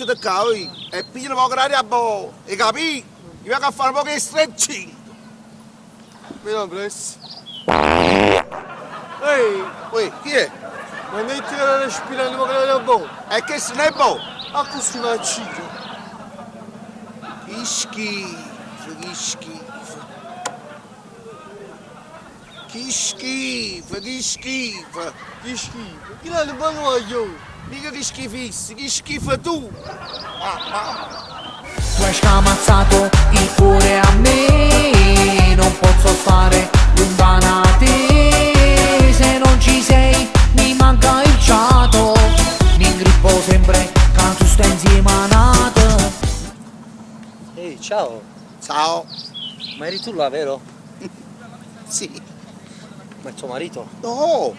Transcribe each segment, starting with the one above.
Appicciati ccà, oi, e piglia nu poco d'aria bona, 'e capito? Io vaco a fà nu poco 'e stretching. Meno ampress. Ehi! Uè, chi è? M'hanno ditto che era respirà nu poco d'aria bona. E chesto nun è buono? Accussì m'accide. Che schifo, che schifo. Che schifo, che schifo. Che schifo? Chillo è nu buono guaglione. Mica che schifissi, che schifo tu. Mamma. Tu hai scamazzato il cuore a me, non posso stare lontana a te. Se non ci sei mi manca il ciato, mi ingrippo sempre che tu stai insieme a n'ato. Ehi, ciao, Ciao. ma eri tu là, vero? Sì. Ma è tuo marito? No.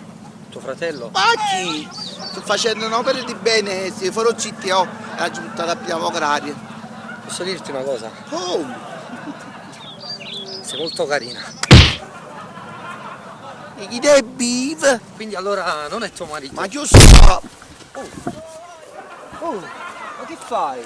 Tuo fratello? Ma chi? Sto facendo un'opera di bene, se farò CTO, e l'ho buttata a pigliare poca d'aria. Posso dirti una cosa? Come? Sei molto carina. E chi te vive? Quindi allora non è tuo marito? Ma chi sa? Oh, ma che fai?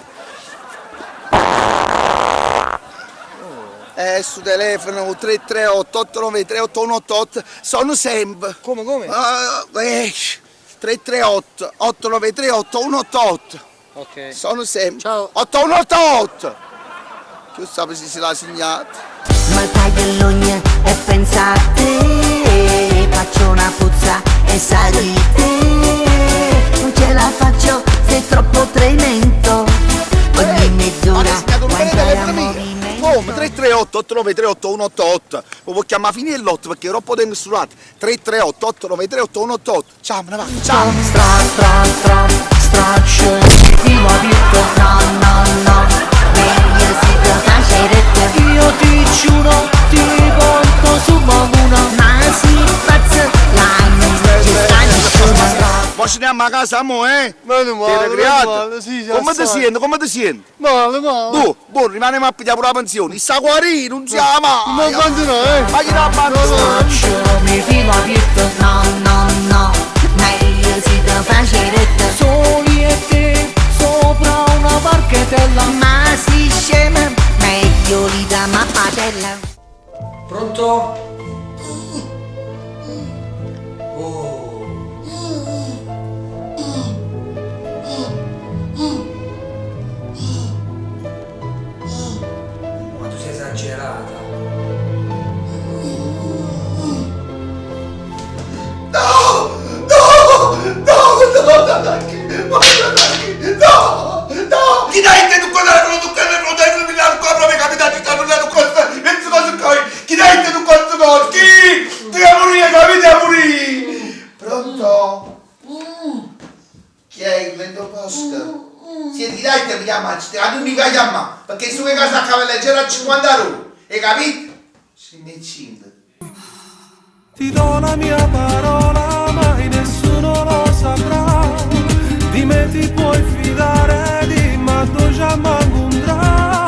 Su telefono 338 893 8188 sono sempre. Come, come? 338 893 8188 Ok. sono sempre. Ciao. 8188! Chi sa se se l'ha segnato? Ma taglio l'ugne e pensa a te. Faccio una puzza e sa di te. Non ce la faccio, sei troppo tremendo. Ogni Ma mezz'ora ha segnato il vuoi numero di entrare a telefono mio? movimento. Come? 338 893 8188 Lo può chiamare fino all'otto perché troppo tempo studiato. 338 893 8188 Ciao, me ne vado. Ciao. Stra, stra, stra, straccio, filo aperto, No, no, no, meglio se ti faccio Io ti giuro, ti porto sulla luna. Ma si pazza, là non ci sta nessuno. Ma ci andiamo a casa mo, eh? Meno Ti male, eri meno creato? male, sì, sì, Come ti assai. senti? Come ti senti? Male, male. Boh, boh, rimaniamo a pigliare pure la pensione. Il saguarino, non si ama. Non abbandonare, eh. Ma chi l'ha abbandonato? Straccio, mi filo aperto, No, no, no, meglio se ti faccio soli e te, sopra una barchetella. Ma si scema, meglio li da mappatella. Pronto? Oh. Ma tu sei esagerata. No! No! No! No! No! No! No! No! Chi dai te tu cosa tu cosa tu cosa tu cosa capita ci stanno tu cosa mezzo cosa coi chi dai te tu cosa cosa chi ti a morire capite a morire Pronto? Chi è il vento posto? Senti dai te mi chiama tu mi vai a chiamare perché su che casa a cavalleggera a 50 euro hai capito? 5 Ti do la mia parola, mai nessuno lo saprà. Di me ti puoi fidare, di Maddo già m'incontrà.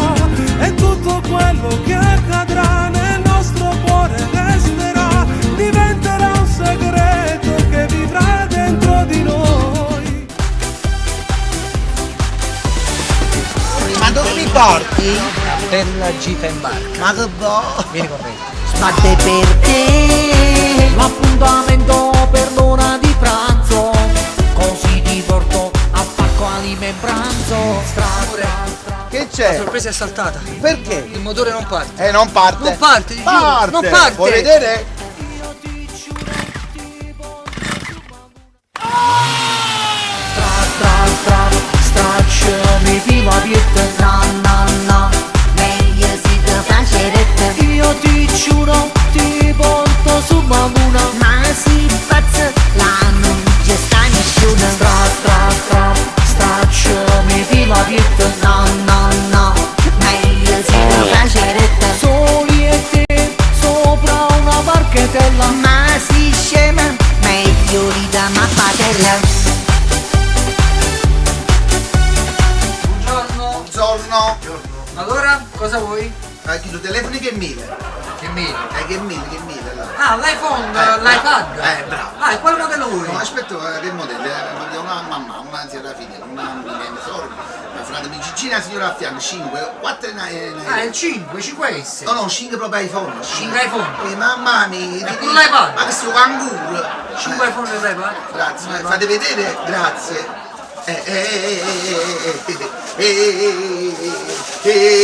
E tutto quello che accadrà nel nostro cuore resterà. Diventerà un segreto che vivrà dentro di noi. Ma dove mi porti? Una bella gita in barca. Ma che boh! Vieni con me. Sbatte per te. L'appuntamento per l'ora di pranzo, così ti porto a far qualime pranzo. Stra, stra, stra. Che La c'è? sorpresa è saltata. Perché? Il motore non parte. Non parte. Non parte, ti giuro, Parte. non parte. Vuoi vedere? Io ti giuro, ti porto sulla luna. Stra, stra, stra, straccio, mi filo aperto. No, no, no, meglio se ti faccio Io ti giuro, ti porto sulla luna. Ma si pazza, là non ci sta nessuno. Stra, stra, stra, straccio, mi filo aperto. No, no, no, meglio se ti faccio Soli e te, sopra una barchetella. Ma si scema, meglio li da mappatella. Buongiorno. Buongiorno. Allora, cosa vuoi? Chi tu telefoni che mille? Che mille? Che mille, che mille allora. Ah, l'iPhone, l'iPad. Bravo. Ah, e quale modello vuoi? No, aspetta, che modello? Voglio una mamma, una zia figlia, una mia sorella, Chiamatemi Gigina, la signora a fianco, 5, 4 Ah, è il 5, 5S. No, no, 5 proprio iPhone. 5 iPhone. Mamma mia. E pure l'iPad. Ma che sono canguro. 5 iPhone e l'iPad. Grazie, fate vedere, grazie. Eh,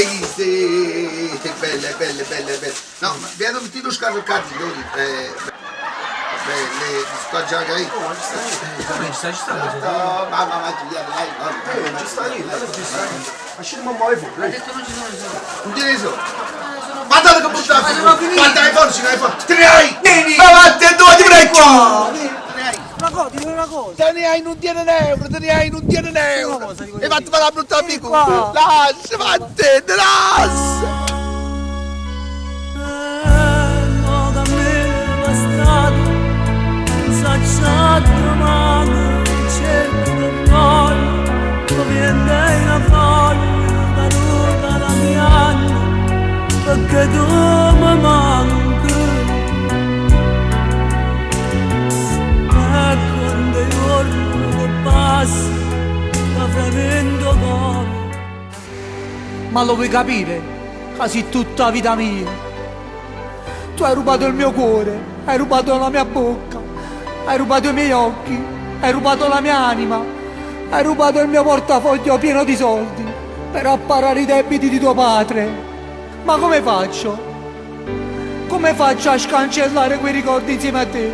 chi sei? Belle, belle, belle, belle. No, ma vedo tutti lo scaricati, belle, sto già capito. Ci sta, ci sta. No, mamma, ma dai, Non ci sta niente, non ci sta niente. Ma scende mamma iPhone. Ha detto non ci sono i soldi. Non te ne so. Guardate che brutta Ma sono finiti. Guarda iPhone, 5 iPhone. Te ne hai! Vieni. Ma vattene, dove ti prendi qua? Una cosa, ti dico una cosa. Te ne hai, non tiene un euro, te ne hai, non tiene un euro. Una cosa, dico E io. fatti fare la brutta amico. qua. Lascia, vattene, lascia. Perché tu mi manchi E quando il giorno che passa Da fremendo cuore Ma lo vuoi capire? Quasi tutta vita mia. Tu hai rubato il mio cuore, hai rubato la mia bocca, hai rubato i miei occhi, hai rubato la mia anima, hai rubato il mio portafoglio pieno di soldi per apparare i debiti di tuo padre. Ma come faccio? Come faccio a scancellare quei ricordi insieme a te?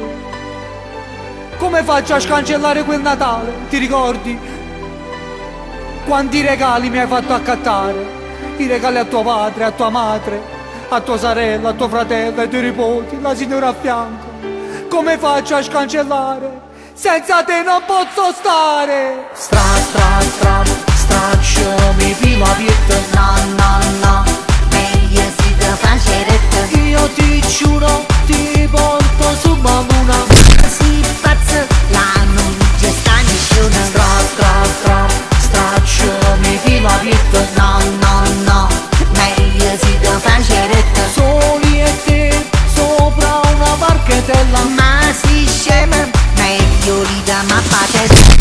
Come faccio a scancellare quel Natale? Ti ricordi? Quanti regali mi hai fatto accattare? I regali a tuo padre, a tua madre, a tua sorella, a tuo fratello, ai tuoi nipoti, la signora a fianco. Come faccio a scancellare? Senza te non posso stare! Stra stra stra, stracciami fino a pietà. No, no, no, meglio si te facerette. Io ti giuro, ti porto sulla luna. Si pazza, là non c'è sta nessuno. Stra stra stra, stracciami fino a pietà. No, no, no, meglio si te facerette. Soli e te sopra una barchetella. Ma si scema, meglio li da mappa testa.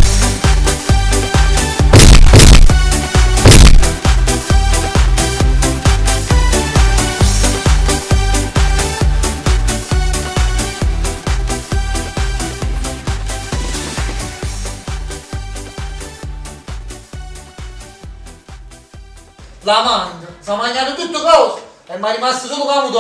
La manda, si è mangiato tutto cosa e mi è rimasto solo la mutanda.